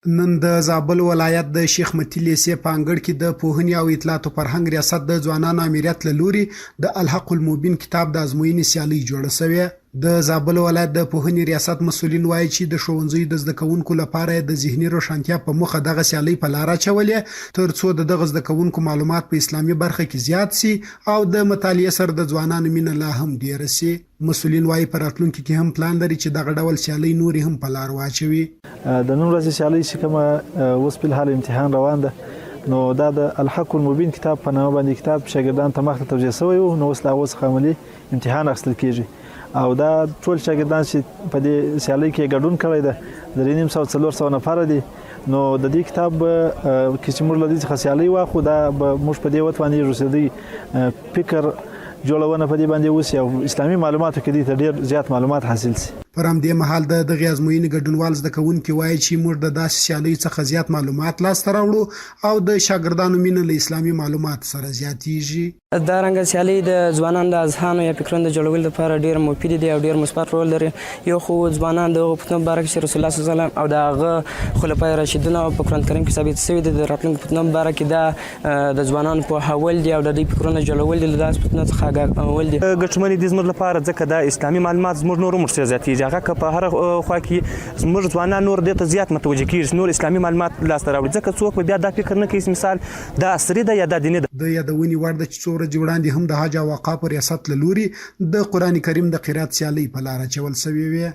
نن د زابل ولایت د شیخ متي لیسې په انګړ کې د پوهنې او اطلاعاتو فرهنګ ریاست د ځوانانو آمریت له لوري د الحق المبین کتاب د ازموینې سیالۍ جوړه شوې. د زابل ولایت د پوهنې ریاست مسؤلین وایي چې د ښوونځیو د زده کوونکو لپاره یې د ذهني روښانتیا په موخه دغه سیالۍ په لاره اچولې تر څو د دغه زده کوونکو معلومات په اسلامي برخه کې زیات شي او د مطالعې سره د ځوانانو مینه لا هم ډېره شي. مسؤلین وایي په راتلونکي کې هم پلان لري چې دغه ډول سیالۍ نورې هم په لار واچوي. د نن ورځې سیالۍ چې کومه اوس په الحال امتحان روان ده، نو دا د الحق المبین کتاب په نامه باندې کتاب شاګردان ته مخته توزیع شوی وو، نو اوس له هغو څخه عملي امتحان اخیستل کیږي او دا ټول شاګردان چې په دې سیالۍ کې ګډون کړی ده 350 400 نفره دي. نو د دې کتاب کې چې موږ له دې څخه سیالۍ واخو، دا به موږ په دې وتوانېږو چې دوی فکر جوړونه په دې باندې وشي او اسلامي معلوماتو کې دوی ته ډېر زیات معلومات حاصل شي. پر همدې مهال د دغې ازموینې ګډونوال زده کوونکي وايي چې موږ د داسې سیالیو څخه زیات معلومات لاسته راوړو او د شاګردانو مینه له اسلامي معلوماتو سره زیاتیږي. دا رنګه سیالۍ د ځوانانو د اذهانو یا فکرونو د جوړولو لپاره ډېر مفیدې دي او ډېر مثبت رول لري. یو خو ځوانان د هغو فتنو په باره کې چې رسول الله صلی الله علیه وسلم او د هغه خلفای راشدینو او په قرآن کریم کې ثابت شوي دي، د راتلونکو فتنو په باره کې دا د ځوانانو پوهول دي او د دوی فکرونه جوړول دي، له داسې فتنو څخه آګاه کول دي. ګټمنې دي زموږ لپاره، ځکه دا اسلامي معلومات زموږ نور هم ورسره زیاتېږي. هغه که په هره خوا کې زموږ ځوانان نور دې ته زیات متوجه کېږي چې نور اسلامي معلومات لاسته راوړي، ځکه څوک به بیا دا فکر نه کوي چې مثال دا عصري ده یا دا دیني ده. د یادونې وړ ده چې څو ورځې وړاندې هم د حج او اوقافو ریاست له لوري د قرآن کریم د قرائت سیالۍ په لاره اچول شوې وې.